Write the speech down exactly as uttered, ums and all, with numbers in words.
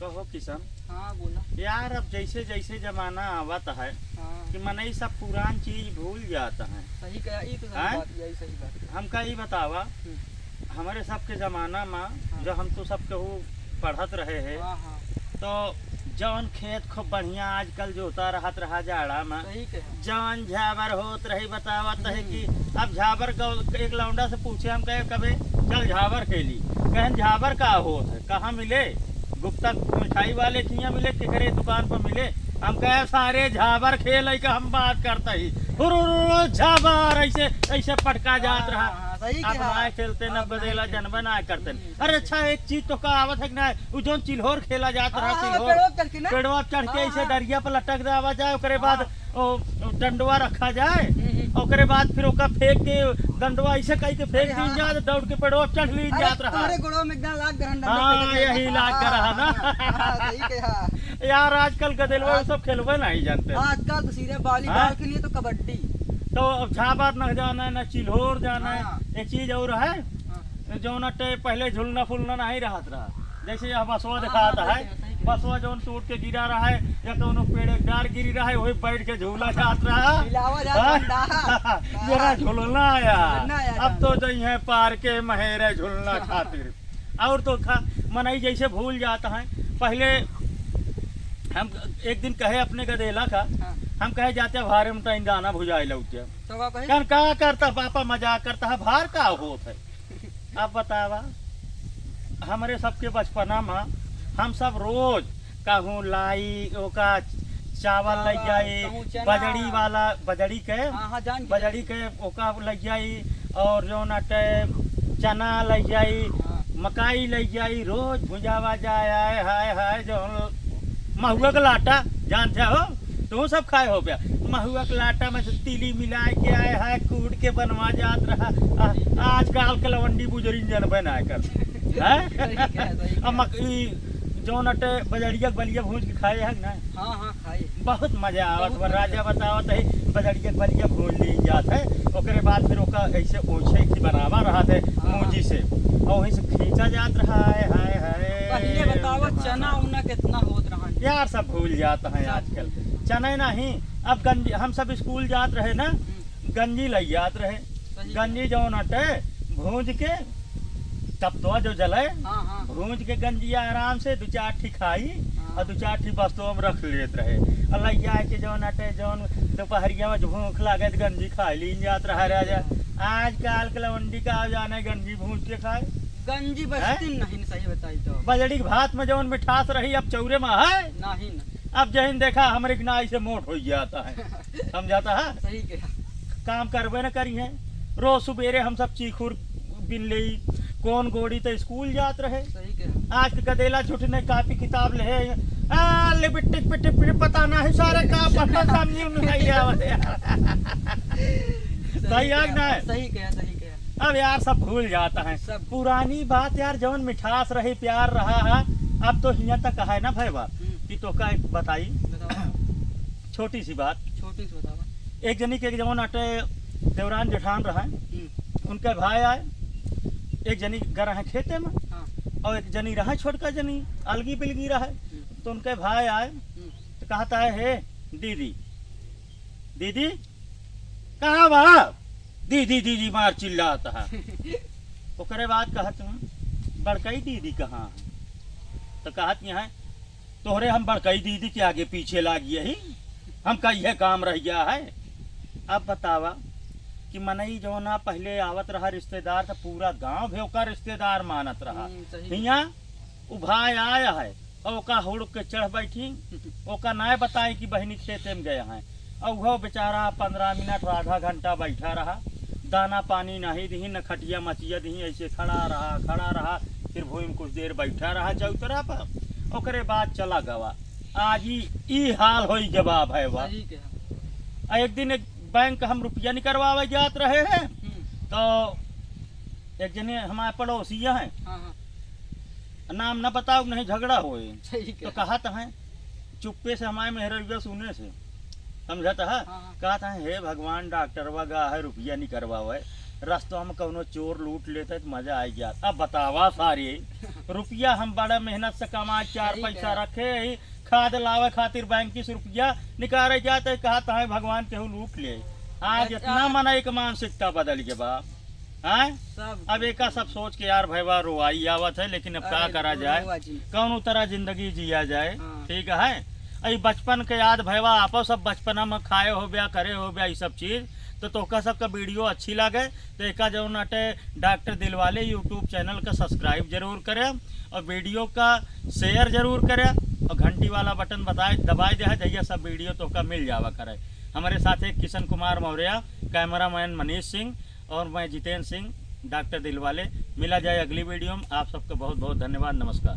कहो किशन। हाँ, बोला। यार, अब जैसे जैसे जमाना आवत है हाँ। कि मनई सब पुरान चीज भूल जात है। सही कहा, ई तो सही हैं? बात, यही सही बात है। हमका ई बतावा, हम्म। हमरे सबके जमाना में हाँ। जो हम तो सब केहू पढ़त रहे हैं, हाँ, हाँ। तो जौन खेत खूब बढ़िया आजकल जोता रहत रहा जाड़ा में, सही कहा। जौन झाबर होत रही, बतावत है हम्म। कि अब झाबर गौ-, एक लौंडा से पूछे, हम कहे, "कबे चल झाबर खेली।" कहन, "झाबर का होत है, कहाँ मिले?" गुप्ता मिठाई वाले के हियाँ मिले, केकरे दुकान पर मिले। हम कहे, "सारे झाबर खेल है कि हम बात करता ही।" हुर, हुर, हुर, झाबर ऐसे, ऐसे पटका जात हाँ, रहा। हाँ, सही अब कहा। ना खेलते, न अब बदेला नहीं जनबे ना करते। हम्म, अरे सही अच्छा, एक चीज तो का आवत है कि ना, वो जौन चिल्होर खेला जात रहा, हाँ, हाँ, चिल्होर। पेड़वा पे चढ़ के ना? पेड़वा पे चढ़ के हाँ, ऐसे हाँ। डरिया पर लटक जावा जाए, ओकरे बाद हाँ। ओ, डंडवा रखा जाए, हम्म, हम्म। ओकरे बाद फिर ओका फेंक के, डंडवा ऐसे कह के फेंक अरे दीन हाँ। जात, दौड़ के पेड़वा चढ़ लीन अरे जात रहा। तोहरे गोड़वा में एकदम लाग गरहन डंडवा हाँ, फेंक के। यही लाग हाँ, गरहा ना। हाँ, हाँ, सही कहा। यार, आजकल गदेलवा आज सब खेलबे नहीं जानते। आजकल तो सीधे volleyball हाँ? के लिए तो कबड्डी। तो अब झाबर न जाना है, न चिल्होर जाना है। हाँ। एक चीज और है, हाँ। जौन अटे पहले झुलना फुलना नहीं रहत रहा, जैसे यह बसवा हाँ, दिखाता हाँ, है, सही कहा, सही कहा। बसवा जौन टूट के गिरा रहा है या कौनो पेड़ एक डार गिरी रहा है, वही बैठ के झूला जात रहा। हिलावा जात हाँ? रहा। मेरा झुलना आया। झुलना आया अब जान। तो जई है पार के महेरे झुलना खातिर। और तो खा, मनई जैसे भूल जाता है। पहले हम एक दिन कहे अपने गदेला का, हाँ। हम कहे जाते भारे में तइन दाना भुजाए लौटे। तो का कहे? कहन का करता पापा, मजाक करता है, भार का होत है? अब बतावा, हमरे सबके बचपना में हम सब रोज कहूँ लाई, ओका चावल लग चावल, जाई, कहूँ चना। बजड़ी वाला, बजड़ी के, हाँ, हाँ, जान गए। बजड़ी के ओका लग जाई, और जौन अटे चना लग जाई, हाँ। मकाई लग जाई, रोज भुंजावा जाए। आय हाय हाय, जौन महुआ के लाटा जानते हो, तू सब खाए हो प्या। महुआ के लाटा में से तिली मिलाए के आए है, कूट के बनवा जात रहा। आ, आजकल के लवंडी बुजरिन जनबे ना कर। हैं? सही कहा, सही अब कहा। मक-, ई जौन अटे बजड़िया के बलिया भूंज के खाए है ना? हाँ, हाँ, खाए। बहुत मजा आवत बहुत बा। मजा। राजा बतावत है, बजड़िया के बलिया भूंज ली जात है, ओकरे बाद फिर ओका ऐसे ओछे की बनावा रहत है हाँ। मूंजी से, और वहीं से खींचा जात रहा है। हाय, हाय। पहले बतावा, जमाना। चना उना कितना होत रहा है? यार, सब भूल जात है सब आजकल। भूल जात। चने नहीं, अब गंजी, हम सब स्कूल जात रहे ना, हम्म। गंजी लई जात रहे। सही गंजी बात। जौन अटे, भूंज के, तब तो जो जले, हाँ, हाँ। भूंज के गंजिया आराम से दू चार ठी खाई हाँ। और दू चार ठी बस्तवा में रख लेत रहे। और लई जाए के जौन अटे, जौन दोपहरिया में भूख लागे तो गंजी खा लीन जात रहा राजा। आजकल के लवंडी का जाने गंजी भूंज के खाए। गंजी हैं? बस्ती नहीं, सही बताई तो। बजड़ी के भात में जौन मिठास रही, अब चौरे में है। नहीं, नहीं। अब जहिन देखा, हमरे के नाई से मोट हो जाता है। समझाता है? सही कहा। काम करबे न करी है। रोज सुबेरे हम सब चीखुर बिन लेई, कौन गोड़ी तो स्कूल जात रहे। सही कहा। आज के गदेला झूठ ने कापी किताब ले है। आ, ले बिट्टे पिट्टे पिट्टे पता ना है, सारे का पढ़ना समझी नहीं आवत है। सही सही है कि कहा, नहीं? सही कहा, सही कहा। अब यार सब भूल जाता है। सब। पुरानी बात यार, जौन मिठास रही, प्यार रहा है, अब तो हियाँ तक है ना भैया, हम्म। कि तो का एक बताई। बताओ। छोटी सी बात। छोटी सी बताओ। एक जनी के जौन अटे देवरान जेठान रहा है, हम्म। उनके भाई आए, एक जनी ग रहे खेते में, हाँ। और एक जनी रहा छोटका जनी, अलगी बिलगी रहा है, हम्म। तो उनके भाई आए, हम्म। तो कहता है, "हे दीदी, दीदी, कहाँ बा? दीदी, दीदी मार चिल्लात है।" ओकरे बाद कहत हैं, "बड़कई दीदी कहाँ है?" तो कहत हैं, "तोहरे हम बड़कई दीदी के आगे पीछे लागी ही, हमका इहे काम रह गया है।" अब बतावा कि मनई जौना पहले आवत रहा रिश्तेदार, तो पूरा गांव भी ओका रिश्तेदार मानत रहा। हम्म, सही। हियाँ उ भाई आया है, और ओका हुड़क के चढ़ बैठी, ओका नाय बताई कि बहिनी खेते में गया है। और वो बेचारा पन्द्रह मिनट और आधा घंटा बैठा रहा, दाना पानी नहीं दिही, न खटिया मचिया दिही, ऐसे खड़ा रहा, खड़ा रहा। फिर भूमि में कुछ देर बैठा रहा चौतरा पर, ओकरे बाद चला गवा। आज ई, ई हाल होई जवाब है बा। सही कहा। आ एक दिन एक बैंक हम रुपया निकलवावे जात रहे हैं, हम्म। तो एक जने हमारे पड़ोसी हैं, हाँ, हाँ। नाम न बताओ, नहीं झगड़ा होए। सही तो कहा। कहत हैं, चुप्पे से हमारे मेहररुआ सुने से, समझत है? हाँ, हाँ। कहत हैं, "हे भगवान, डॉक्टरवा गा है, रुपया निकरवावे, रस्तवा में कौनो चोर लूट लेते तो मजा आ गया। अब बतावा सारे, रुपया हम बड़ा मेहनत से कमा, चार सही पैसा कहा। रखे ही, खाद लावे खातिर बैंक से रुपया निकाले जाते, कहा तहे भगवान केहू लूट ले। आज अच्छा। इतना मनई के मानसिकता बदल गया बा। हैं? सब अब एका सब सोच के यार भैया रोवाई आवत है, लेकिन अब का अरे, करा जाए, रोवा जी। कौनो तरह जिंदगी जिया जाए, हाँ। ठीक है। अई बचपन के याद भैया, आपो सब बचपना में खाए हो ब्या, करे हो ब्या, ई सब चीज। तो तोहका सबका वीडियो अच्छी लागे तो एका जौन अटे डॉक्टर दिलवाले YouTube चैनल का सब्सक्राइब जरूर करें और वीडियो का शेयर जरूर करें और घंटी वाला बटन बताए, दबाए दे, जहिया सब वीडियो तोहका मिल जावा करे। हमारे साथ एक किशन कुमार मौर्य, कैमरामैन मनीष सिंह और मैं जितेंद्र सिंह, डॉक्टर दिलवाले। मिला जाए अगली वीडियो में। आप सबका बहुत बहुत धन्यवाद। नमस्कार।